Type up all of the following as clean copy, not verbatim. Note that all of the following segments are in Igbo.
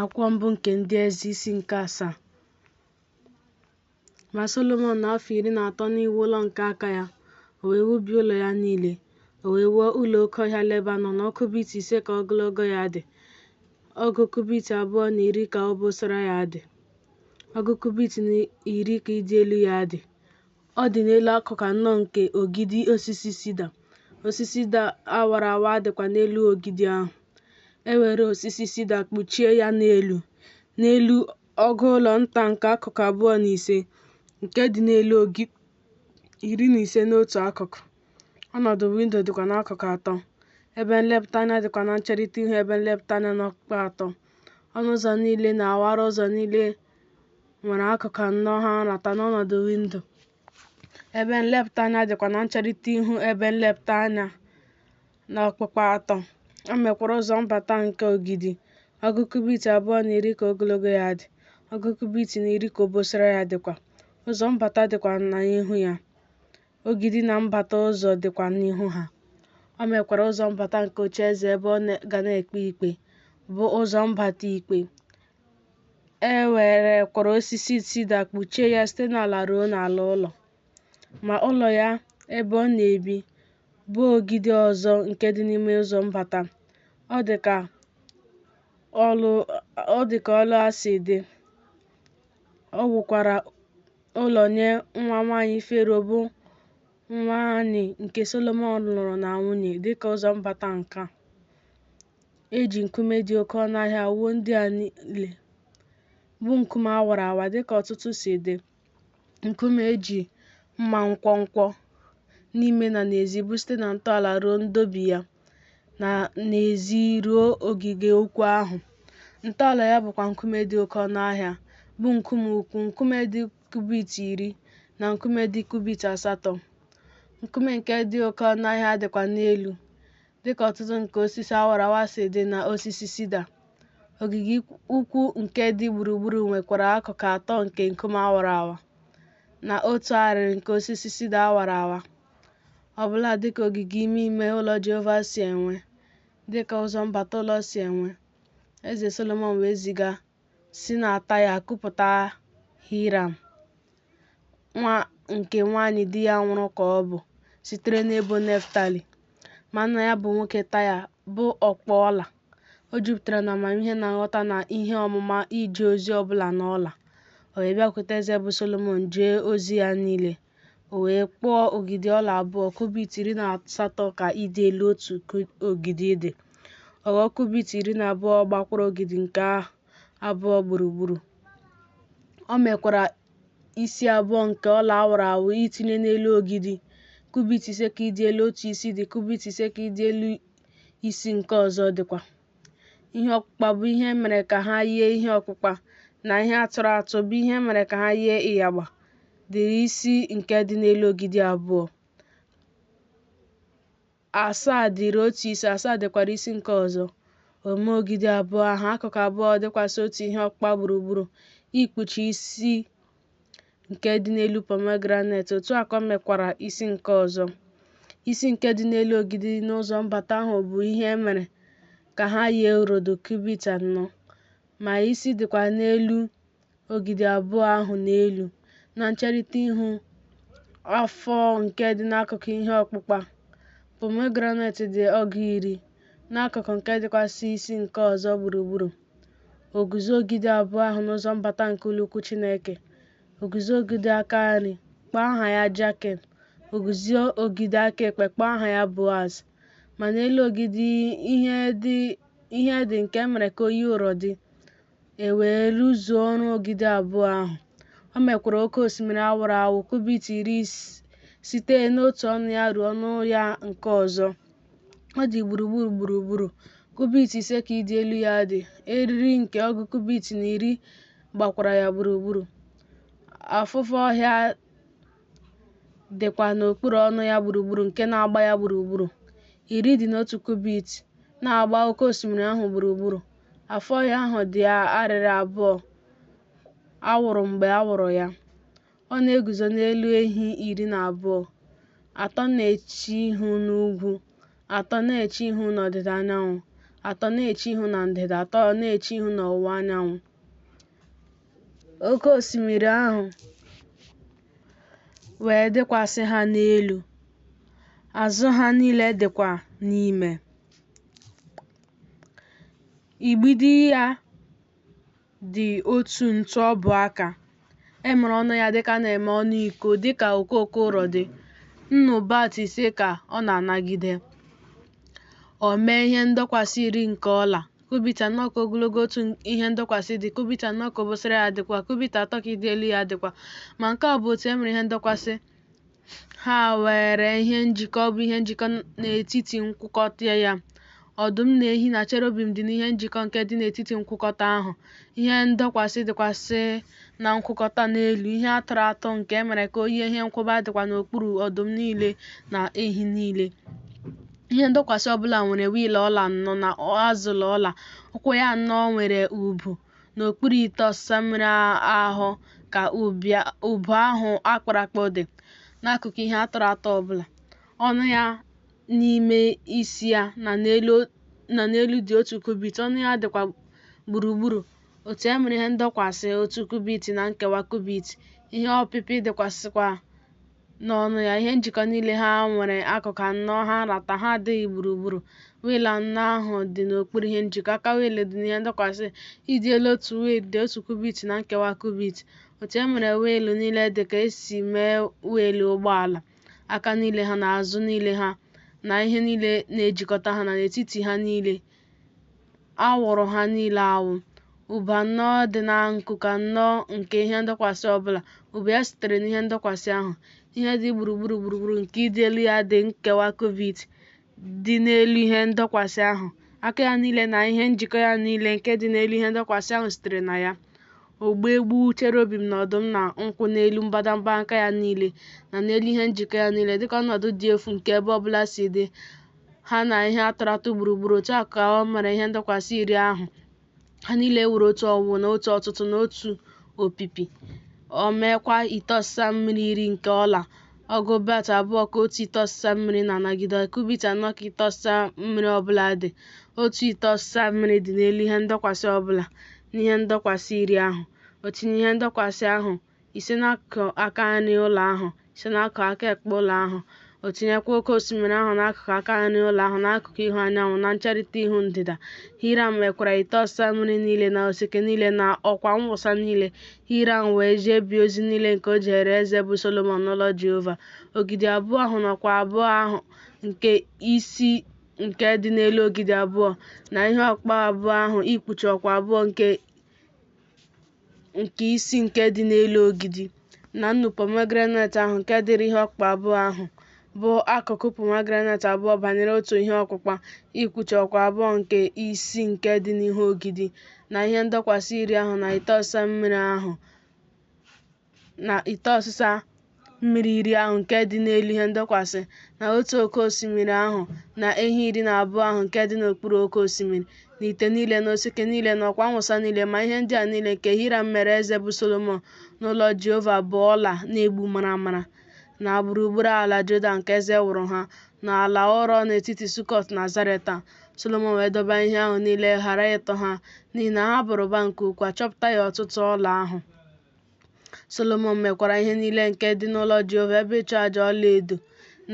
Akwụkwọ mbụ nke Ndị Eze, isi nke asaa. Ma Solomọn nọ afọ 13 n'iwu ụlọ nke aka ya, o wee wubie ụlọ ya niile. O wee wuo ụlọ oke ọhịa Lebanọn, ọgụ kubit 5 ka ogologo ya dị, ọgụ kubit 2 na 10 ka obosara ya dị, ọgụ kubit 10 ka ịdị elu ya dị. Ọ dị n'elu akụkụ anọ nke ogidi osisi sida, osisi sida a wara awa dịkwa n'elu ogidi ahụ. E were osisi sida kpuchie ya n'elu, n'elu ogo ụlọ nta nke akụkụ 2 na 5, nke dị n'elu ogidi 15 n'otu akụkụ. Ọnọdụ windo dịkwa n'akụkụ atọ, ebe nlepụta anya dịkwa na ncherịta ihu ebe nlepụta anya n'okpukpu atọ. Ọnụ ụzọ niile na awara ụzọ niile nwere akụkụ anọ ha nrata n'ọnọdụ windo. Ebe nlepụta anya dịkwa na ncherịta ihu ebe nlepụta anya n'okpukpu atọ. O mekwara ụzọ mbata nke ogidi, ọgụ kubit 2 na 10 ka ogologo ya dị, ọgụ kubit 10 ka obosara ya dịkwa. Ụzọ mbata dịkwa n'ihu ya, ogidi na mbata ụzọ dịkwa n'ihu ha. O mekwara ụzọ mbata nke ocheeze ebe ọ ga na-ekpe ikpe, bụ ụzọ mbata ikpe. E werekwara osisi sida kpuchie ya site n'ala ruo n'ala ụlọ. Ma ụlọ ya ebe ọ na-ebi, bụ ogidi ọzọ nke dị n'ime ụzọ mbata. Ọ dị ka ọlụ a si dị. O wukwara ụlọ nye nwa nwanyị Fero bụ nwanyị nke Solomọn lụrụ na nwunye, dịka ụzọ mbata nke a. E ji nkume dị oke ọnụahịa wuo ndị a niile, bụ nkume a wara awa dịka ọtụtụ si dị, nkume e ji mma nkwọnkwọ, n'ime na n'ezi, bụ site na ntọala ruo ndobi ya, na n'ezi ruo ogige ukwu ahụ. Ntọala ya bụkwa nkume dị oke ọnụahịa, bụ nkume ukwu, nkume dị kubit 10 na nkume dị kubit 8. Nkume nke dị oke ọnụahịa dịkwa n'elu, dịka ọtụtụ nke osisi awara awa si dị na osisi sida. Ogige ukwu nke dị gburugburu nwekwara akụkụ atọ nke nkume awara awa, na otu arịrị nke osisi sida awara awa, ọbụla dịka ogige ime ime ụlọ Jehova si enwe, dịka ụzọ mbata ụlọ si enwe. Eze Solomọn wee ziga si na Taya kupụta Hiram, nwa nke nwanyị di ya nwụrụ ka ọ bụ, sitere n'ebo Naftali. Ma nna ya bụ nwoke Taya, bụ ọkpụ ọla. O jupụtara na amamihe na nghọta na ihe ọmụma ije ozi ọbụla n'ọla. O wee bịakwute eze bụ Solomọn jee ozi ya niile. O wee kpụọ ogidi ọla abụọ, kubit 18 ka ịdị elu otu ogidi dị. Ọ ghọọ kubit 12 gbakwara ogidi nke abụọ gburugburu. O mekwara isi abụọ nke ọla awara awa itinye n'elu ogidi, kubit 5 ka ịdị elu otu isi dị, kubit 5 ka ịdị elu isi nke ọzọ dịkwa. Ihe ọkpụkpa bụ ihe e mere ka ha yie ihe ọkpụkpa, na ihe a tụrụ atụ bụ ihe e mere ka ha yie ịyagba, dịrị isi nke dị n'elu ogidi abụọ. Asaa dịrị otu isi, asaa dịkwara isi nke ọzọ. O mee ogidi abụọ ahụ, akụkụ abụọ dịkwasị otu ihe ọkpụkpa gburugburu, ikpuchi isi nke dị n'elu pomegranet. Otu a ka o mekwara isi nke ọzọ. Isi nke dị n'elu ogidi n'ụzọ mbata ahụ bụ ihe e mere ka ha yie ụrọdụ kubit 4. Ma isi dịkwa n'elu ogidi abụọ ahụ n'elu, na ncherịta ihu afọ nke dị n'akụkụ ihe ọkpụkpa. Pomegranet dị ọgụ 10, n'akụkụ nke dịkwasị isi nke ọzọ gburugburu. O guzo ogidi abụọ ahụ n'ụzọ mbata nke ụlọ ukwu Chineke. O guzo ogidi aka nri, kpọọ aha ya Jakin. O guzo ogidi aka ekpe, kpọọ aha ya Boaz. Ma n'elu ogidi ihe dị nke e mere ka o yie ụrọdị, e wee rụzuo ọrụ ogidi abụọ ahụ. O mekwara oke osimiri awụrụ awụ kubit 10 site n'otu ọnụ ya ruo ọnụ ya nke ọzọ. Ọ dị gburugburu gburugburu, kubit 5 ka ịdị elu ya dị, eriri nke ọgụ kubit 10 gbakwara ya gburugburu. Afụfụ ọhịa dịkwa n'okpuru ọnụ ya gburugburu nke na-agba ya gburugburu. 10 dị n'otu kubit, na-agba oke osimiri ahụ gburugburu. Afụ ọhịa ahụ dị arịrị abụọ a wụrụ mgbe a wụrụ ya. Ọ na-eguzo n'elu ehi 12, atọ na-eche ihu n'ugwu, atọ na-eche ihu n'ọdịda anyanwụ, Atọ na-eche ihu na ndịda, atọ na-eche ihu n'ọwụwa anyanwụ. Oke osimiri ahụ wee dịkwasị ha n'elu, azụ ha niile dịkwa n'ime. Igbidi ya dị otu ntụ ọbụ aka. E mere ọnụ ya dịka a na-eme ọnụ iko, dịka okooko ụrọ dị. Nnu bat 5 ka ọ na-anagide. O mee ihe ndọkwasị iri nke ọla. Kubit 4 ka ogologo otu ihe ndọkwasị dị, kubit 4 ka obosara ya dịkwa, kubit 3 ka ịdị elu ya dịkwa. Ma nke a bụ otu e mere ihe ndọkwasị. Ha were ihe njikọ bụ ihe njikọ n'etiti nkwụkọta ya. Ọdụm na ehi na cherubim dị n'ihe njikọ nke dị n'etiti nkwụkọta ahụ. Ihe ndọkwasị dịkwasị na nkwụkọta n'elu. Ihe a tụrụ atụ nke e mere ka o yie ihe nkwụba dịkwa n'okpuru ọdụm niile na ehi niile. Ihe ndọkwasị ọbụla nwere wiil ọla anọ na azụlụ ọla. Ụkwụ ya anọ nwere ubu. N'okpuru ite ọsịsa mmiri ahụ ka ubu ahụ akpụrụ akpụ dị, n'akụkụ ihe a tụrụ atụ ọbụla. Ọnụ ya n'ime isi ya na n'elu dị otu kubit, ọnụ ya dịkwa gburugburu. Otu e mere ihe ndọkwasị otu kubit na nkewa kubit. Ihe ọpịpị dịkwasịkwa n'ọnụ ya. Ihe njikọ niile ha nwere akụkụ anọ ha rata, ha adịghị gburugburu. Wiil anọ ahụ dị n'okpuru ihe njikọ. Aka wiil dị n'ihe ndọkwasị. Ịdị elu otu wiil dị otu kubit na nkewa kubit. Otu e mere wiil niile dị ka esi mee wiil ụgbọala. Aka niile ha na azụ niile ha na ihe niile na-ejikọta ha na n'etiti ha niile. A wụrụ ha niile awụ. Ubu anọ dị na nkuku anọ nke ihe ndọkwasị ọbụla. Ubu ya sitere n'ihe ndọkwasị ahụ. Ihe dị gburugburu gburugburu nke ịdị elu ya dị nkewa kubit dị n'elu ihe ndọkwasị ahụ. Aka ya niile na ihe njikọ ya niile nke dị n'elu ihe ndọkwasị ahụ sitere na ya. Ogbegbu cherubim na ọdụm na nkwụ n'elu mbadamba aka ya niile na n'elu ihe njikọ ya niile, dịka ọnọdụ dị efu nke ebe ọbụla si dị ha na ihe atụrụ atụ gburugburu. Otu a ka o mere ihe ndọkwasị iri ahụ. Ha niile wuru otu ọwụwụ na otu ọtụtụ na otu opipi. O meekwa ite ọsịsa mmiri iri nke ọla. Ọgụ bat 2 ka otu ite ọsịsa mmiri na-anagide. Kubit 4 ka ite ọsịsa mmiri ọbụla dị. Otu ite ọsịsa mmiri dị n'elu ihe ndọkwasị ọbụla n'ihe ndọkwasị iri ahụ. O tinye ihe ndọkwasị ahụ 5 n'akụkụ aka nri ụlọ ahụ, 5 n'akụkụ aka ekpe ụlọ ahụ. O tinyekwa oke osimiri ahụ n'akụkụ aka nri ụlọ ahụ n'akụkụ ihu anyanwụ na ncherịta ihu ndịda. Hiram mekwara ite ọsịsa mmiri niile na oseke niile na ọkwa mwụsa niile. Hiram wee jebie ozi niile nke o jere eze bụ Solomọn n'ụlọ Jehova. Ogidi abụọ ahụ na ọkwa abụọ ahụ nke isi nke dị n'elu ogidi abụọ, na ihe ọkpụkpa abụọ ahụ ikpuchi ọkwa abụọ nke isi nke dị n'elu ogidi, na nnu pomegranate ahụ nke dịrị ihe ọkpụkpa abụọ ahụ, bụ akụkụ pomegranate abụọ banyere otu ihe ọkpụkpa, ikpuchi ọkwa abụọ nke isi nke dị n'ihu ogidi, na ihe ndọkwasị iri ahụ na ite ọsịsa mmiri ahụ na ite ọsịsa mmiri iri ahụ nke dị n'elu ihe ndọkwasị, na otu oke osimiri ahụ na ehi 12 ahụ nke dị n'okpuru oke osimiri, na ite niile na oseke niile na ọkwa mwụsa niile. Ma ihe ndị a niile nke Hiram mere eze bụ Solomọn n'ụlọ Jehova bụ ọla na-egbu maramara. Na gburugburu ala Jọdan ka eze wuru ha, n'ala ụrọ n'etiti Sukọt na Zaretan. Solomọn wee dọba ihe ahụ niile ghara ịtụ ha, n'ihi na ha bara ụba nke ukwuu, achọpụtaghị ọtụtụ ọla ahụ. Solomọn mekwara ihe niile nke dị n'ụlọ Jehova, ebe ịchụ aja ọlaedo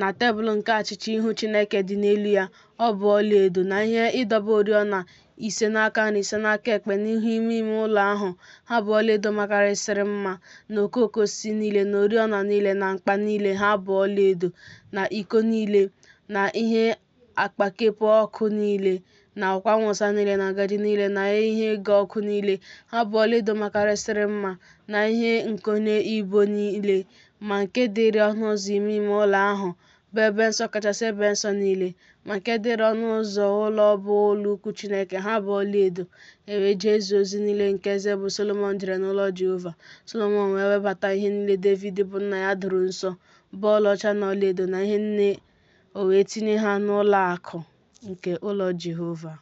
na tebụl nke achịcha ihu Chineke dị n'elu ya, ọ bụ ọlaedo, na ihe ịdọba oriọna 5 n'aka nri, 5 n'aka ekpe n'ihu ime ime ụlọ ahụ, ha bụ ọlaedo makarịsịrị mma, na okooko osisi niile, na oriọna niile, na mkpa niile, ha bụ ọlaedo, na iko niile, na ihe akpakepụ ọkụ niile, na ọkwa mwụsa niile, na ngaji niile, na ihe ịga ọkụ niile, ha bụ ọlaedo makarịsịrị mma, na ihe nkonye ibo niile, ma nke dịrị ọnụ ụzọ ime ime ụlọ ahụ bụ ebe nsọ kachasị ebe nsọ niile, ma nke dịrị ọnụ ụzọ ụlọ bụ ụlọ ukwu Chineke, ha bụ ọlaedo. E wee jezuo ozi niile nke eze bụ Solomọn jere n'ụlọ Jehova. Solomọn wee webata ihe niile Devid bụ nna ya doro nsọ, bụ ọlaọcha na ọlaedo na ihe niile, o wee tinye ha n'ụlọ akụ nke ụlọ Jehova.